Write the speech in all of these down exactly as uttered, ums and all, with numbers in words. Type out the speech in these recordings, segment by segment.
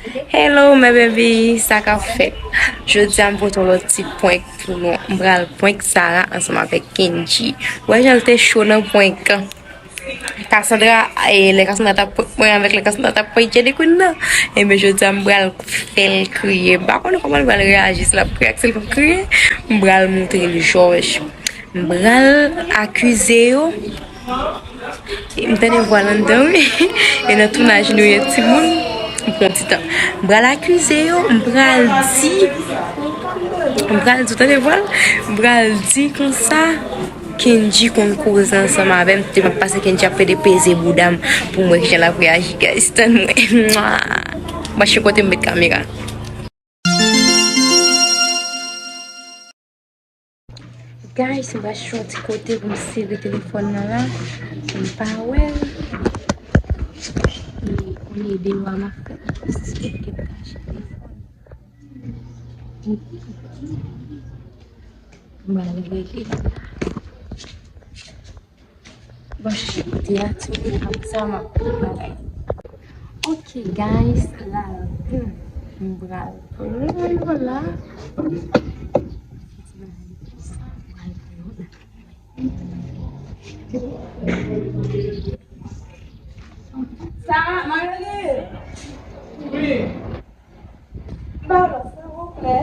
Hello, my baby, sa k ap fèt? Jodi a, m pote yon lòt ti prank pou nou. M pral prank Sarah ansanm avèk Kendji. Wè jan l te cho nan prank an. Cassandra, e, lè Cassandra t ap prank mwen avèk lè Cassandra t ap prank Jenny Queen nan. Ebyen, jodi a, m pral fè l kriye. M pa konnen kòman l pral reyaji, si l ap kriye ak si l p ap kriye. M pral montre l Jòj. M pral akize yo. E m tande vwa l anndan, wi. E nan tounaj nou ye, timoun. M pran ti tan. M pral akize yo, m pral di. M pral di, tande vwa l. M pral di konsa. Kendji konn koze ansanm avè m. Te m ap pase Kendji ap pede peze bouda m pou m wè kijan l ap reyaji, guys. Tann mwen. Mwa. Mwen, se kote m met kamera. Guys, m va chèche yon ti kote pou m sere telefòn nan la, pou m pa wè l. E kounye a de lwa m ap fè. M pral rele. Bon, chèche kote a, ti moun ap sa m ap bagay. Ok, guys, la, hmm, m pral pran la. Sa, Magali! Wi. Pardon, silvouplè.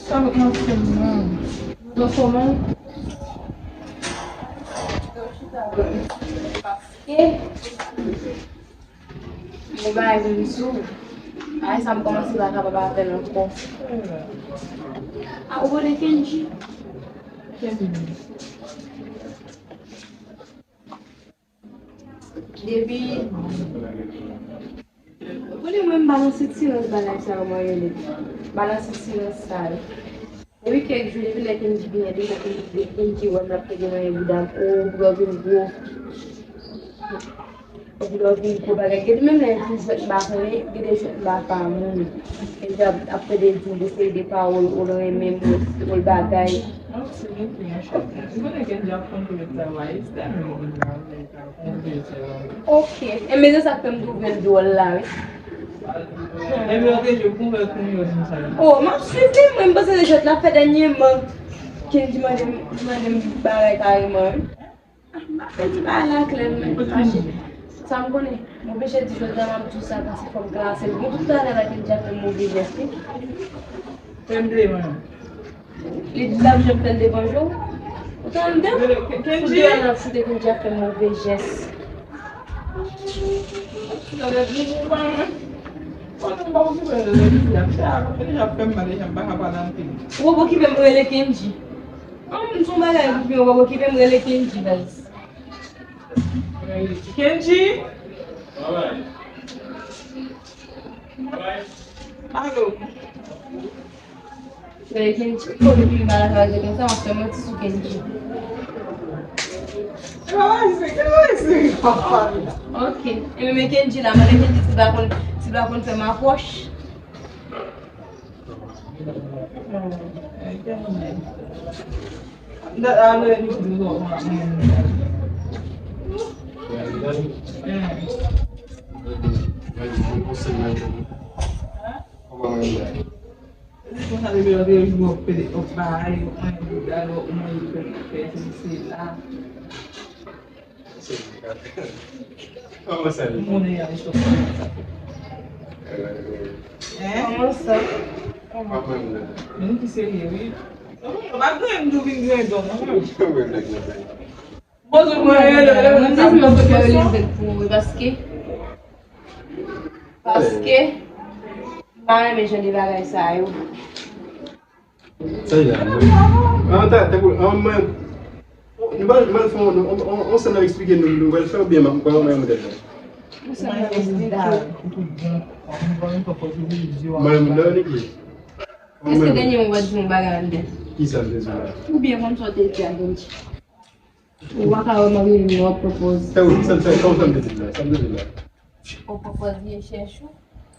Sa vòt manti non. Mwen kòman? Paske mwen bay moun sou. Ay, sa m kòmanse pa kapab avè l ankò. A, ou konnen Kendji? Kendji. Depi, konnen mwen, m pa nan sit silans bagay sa yo, mwen rele. M pa nan sit silans sa yo. Depi kèk jou, depi lè Kendji vin, depi lè Kendji, Kendji wè m, l ap pede manyen bouda m, o, bouda w vin gwo. O, bouda w vin gwo bagay. Gen de menm lè m fin jwèt m pa konnen, gen de jwèt m pa pa moun. Kendji ap, ap pede di m de seri de pawòl, o, l renmen m, o, l bagay. Mwen se gen fi an chòk. M konnen Kendji ap konn pou yo travay, se tèlman moun la vle ta konn pou yo travay. Ok. E men se sa k fè m twouve l dwòl la, wi. E men ok, je pou mwen konn yo di sa. Oh, m ap swiv li, mwen, m panse se jwèt l ap fè dènyèman. Kendji mande m, li mande m bagay kareman, wi. Ah, m ap fè ti bagay la klè, m fache. Sa m konnen, m oblije di jodi a m ap di w sa paske fò m klase l. Bon, tout talè la Kendji ap fè m move jès, wi. Fè m vle mwen. Li di l ap janm fè l devan je w. Ou tande? Tout de a n ap choute Kendji ap fè move jès. Ou pa okipe m, deja fè m mal, deja m pa ka pale anpil. Ou pa okipe m, rele Kendji. An, m di w bagay pou byen, ou pa okipe m, rele Kendji, baz. Kendji? Alo. Lè Kendji, kote ki mal avè konsa, w ap fè manti sou Kendji. Ok. E men Kendji la, mande Kendji si l pa konn, si l pa konn fè m apwòch. Konsa depi lòt jou w ap pede, w ap bay, w ap manje bouda, w ap manje fè, fè sesi la. Kòman sa ye? M konnen y al chòk. Hein? Kòman sa? Kòman? Men nou ki serye, wi. Yo pa grenn tou vin grenn don, non. Poze mwen, mwen, mwen, mwen, mwen, mwen, mwen, mwen, mwen, mwen, paske, paske, m pa renmen jan de bagay sa yo. Sa y la, mwen. An, ta, ta, an, mwen, nou pral, nou pral fè yon, yon, yon, yon sèn ap eksplike nou, nou pral fè oubyen m ap, m pral mwen yon modèl la. Yon sèn ap eksplike. Mwen, mwen, mwen, mwen, mwen. Èske dènye mwen pa di yon bagay anndan? Ki sa m te di la? Ou byen konn sa w te di a, Kendji. Ou pa ka wè m ap rele w, w ap pran pòz. Sa w, sa, sa, sa w, sa m te di la? Sa m te di la? Ou pran pòz vye chèch ou?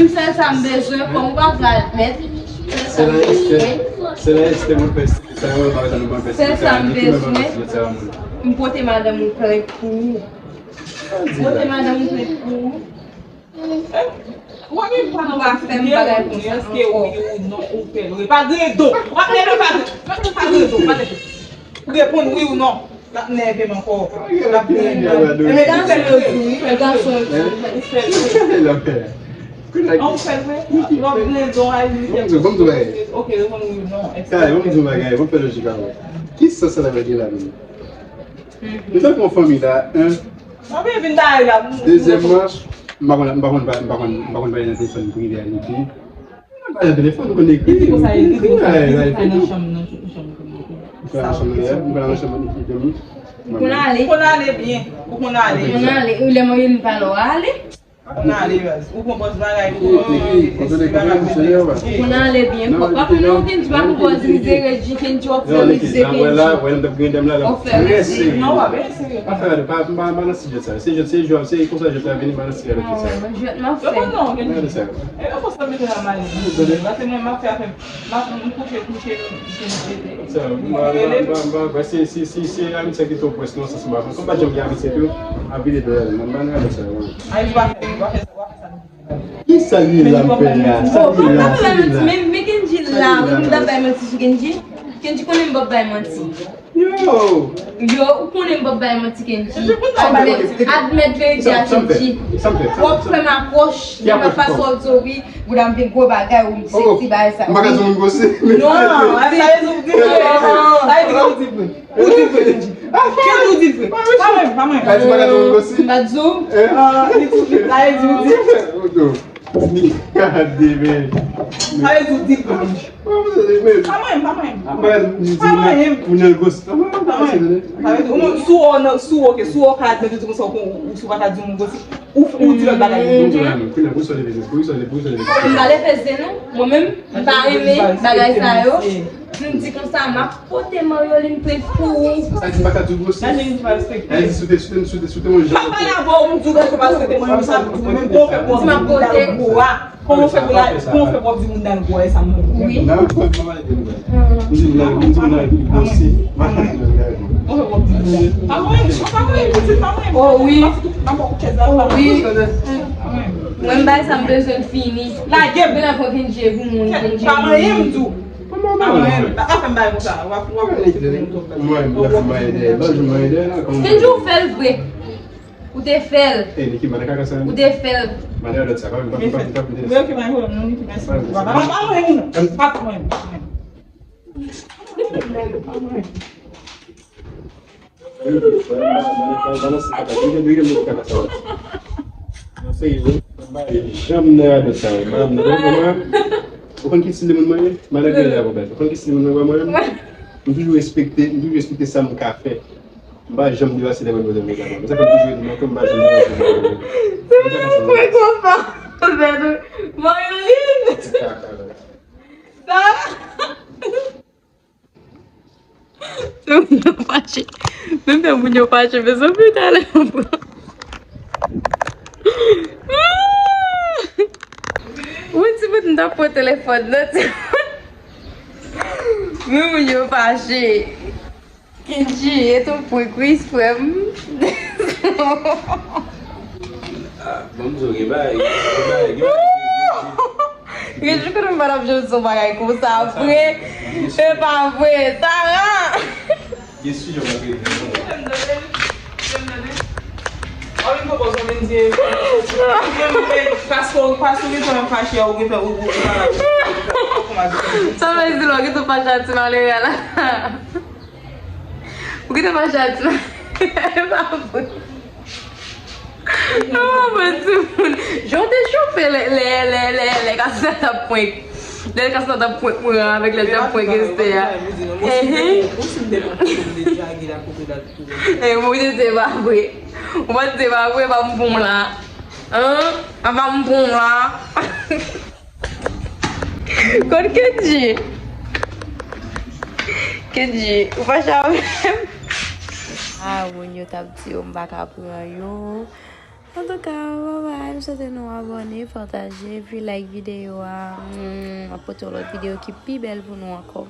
menm sèl sa m bezwen, kòm ou pa pral admèt. Sèl sa m bezwen. Sèl sa m bezwen. M pote madanm ou plent pou ou. M pote madanm ou plent pou ou. Ou pa gen pa nan pa fè m bagay konsa ankò. Èske wi ou non ou fè l? Pa grenn do. W ap nève pa grenn. Pa grenn do. Pa nève. Reponn wi ou non. L ap nève m ankò. L ap nève m. Gason yo di wi. Gason yo di wi. Ou fè l vre. An ou fè l vre? Lòt grenn do a li fè. Ok, reponn wi ou non. Kay, ban m di w bagay, ban m fè lojik avè w. Ki sans sa la vle di la menm? Nou tankou yon fanmi la, en. Anben vin bay la. Dezyèmman, m pa konn, m pa konn, m pa konn, m pa konn pale nan telefòn prive a, ni pi. M pa pale nan telefòn, m konn ekri. Li di konsa, li di konsa, li di konsa nan chanm nan, chanm nan. M pa nan chanm nan, m pa nan chanm nan, ni pi, ni pi. Ou konn ale. Ou konn ale byen, ou konn ale. Ou konn ale, ou lè mwen vin pale w ale. Ou konn ale, baz. Ou konn pòz bagay, ou konn espri bagay, ou konn ale byen. Pa konnen ou Kendji pa konn pòz rizere, Kendji w ap fè rizere, Kendji. W ap fè rizere. Non, w ap fè rizere. Pa fè, pa, pa, pa nan sijè sa. Se jwèt, se jwèt, se konsa jwèt la vini, pa nan sijè sa. Jwèt m ap fè. Gade sa. E yo konsa mete la mali. Pase mwen, m ap fè afè m. M ap, m kouche, kouche, kouche, kouche. Sa, m pa, m pa, m pa, m pa, si, si, si, si Ayisyen ki twò pwès nan sans m pa, kòm pa janm gen Ayisyen tou, ap vide do la, m pa nan sa, wi. Ay, ou pa fè, ou pa fè, ou pa fè sa. Kisa li la fè la? Sa li la, sa li la. Men, men Kendji la, wi, m t ap bay manti sou Kendji. Kendji konnen m p ap bay manti. Yo! Yo, ou konnen m p ap bay manti, Kendji. Admèt, admèt verite a, Kendji. W ap fè m apwòch, m ap pase w di w wi, bouda m vin gwo bagay, ou m seksi, bagay sa. M pa ka di moun gosi. Non, sa vle di ou di vre. Sa vle di ou di vre. Ou di vre, Kendji. Kendji ou di vre. Pa mwen, pa mwen. Sa vle di ou pa ka di moun gosi. M pa di w. Li di vre. Sa vle di ou di vre. Gade, men. Sa vle di ou di vre, Kendji. Pa mwen, pa mwen. Pa mwen. Pa mwen. Moun nan gosi. Pa mwen. Sa vle di ou, si w, si w, ok, si w ka admèt ou di konsa, ou, ou, si w pa ka di moun gosi. Ou, ou di lòt bagay. Bon, bon, bon, kounye a, pou sa leve, pou sa leve, pou sa leve. M pa leve ze non. Mwen menm, m pa renmen bagay sa yo. M di konsa, m ap pote Marioline plent pou ou. Sa di m pa ka di w gosi. Sa di m pa respekte. Sa di si w te, si w te, si w te, si w te yon jan. M ap pale avè w, m di w gason pa respekte mwen, sa m di w menm, kon w fè pwòp di moun nan gwo a. Kon w fè pwòp, kon w fè pòp di moun nan gwo a, e sa m mande. Wi. Nan, m di w nan, m di w nan gosi. Pa mwen, pa mwen, pitit pa mwen. O wi. O wi. Mwen m bay sa m bezwen fini. Lage m. Mwen la pran Kendji pou moun, Kendji. Pa manyen m tou. Pa manyen m. Pa fè m bagay konsa. W ap, w ap fè m bagay konsa. Kendji ou fè l vre. Ou te fè l. Ou te fè l. Pa manyen m. Pa manyen m. Janm nan radòt sa yo. Ou konn ki stil de moun mwen ye? Madan Grenada, bòbèt. Ou konn ki stil de moun mwen ye, mwen? M toujou respekte, m toujou respekte sa m ka fè. M pa janm devase lè mwen mwen mwen. Se sa fè m toujou di mwen, m pa janm devase lè mwen mwen. Se mwen mwen konpa. Marilyn! Sa! Fè moun yo fache. Menm fè moun yo fache, mezanmi, talè. Wi, ti bout, m t ap pran telefòn nan, ti bout. Men moun yo fache. Kendji, e tou prank wi, frè m. Bon, m di w, gen bagay, gen bagay, gen bagay. Kendji, kote m pa t ap janm di yon bagay konsa vre. Se pa vre, Tara. Gen si yo mwen rete. Paske, paske w gen tan fache, ou gen tan ou ou ou pa la. Sa vle di lò, gen tou fache a ti malere a la. Ou gen tan fache a ti malere a la. E pa vre. Oh, mwen timoun. Jan w te chofe lè, lè, lè, lè, lè Kasna t ap prank. Lè Kasna t ap prank mwen avèk lè l t ap prank Esther a. Ehe. E mwen te di se pa vre. Ou pa t di se pa vre, pa m pran w la. Hein? A pa m pran w la. Kot Kendji? Kendji, ou fache avè m? Ah, moun yo t ap di yo m pa ka pran yo. Antouka, babay, m swete nou abòne, pataje, epi like videyo a. M ap pote yon lòt videyo ki pi bèl pou nou ankò.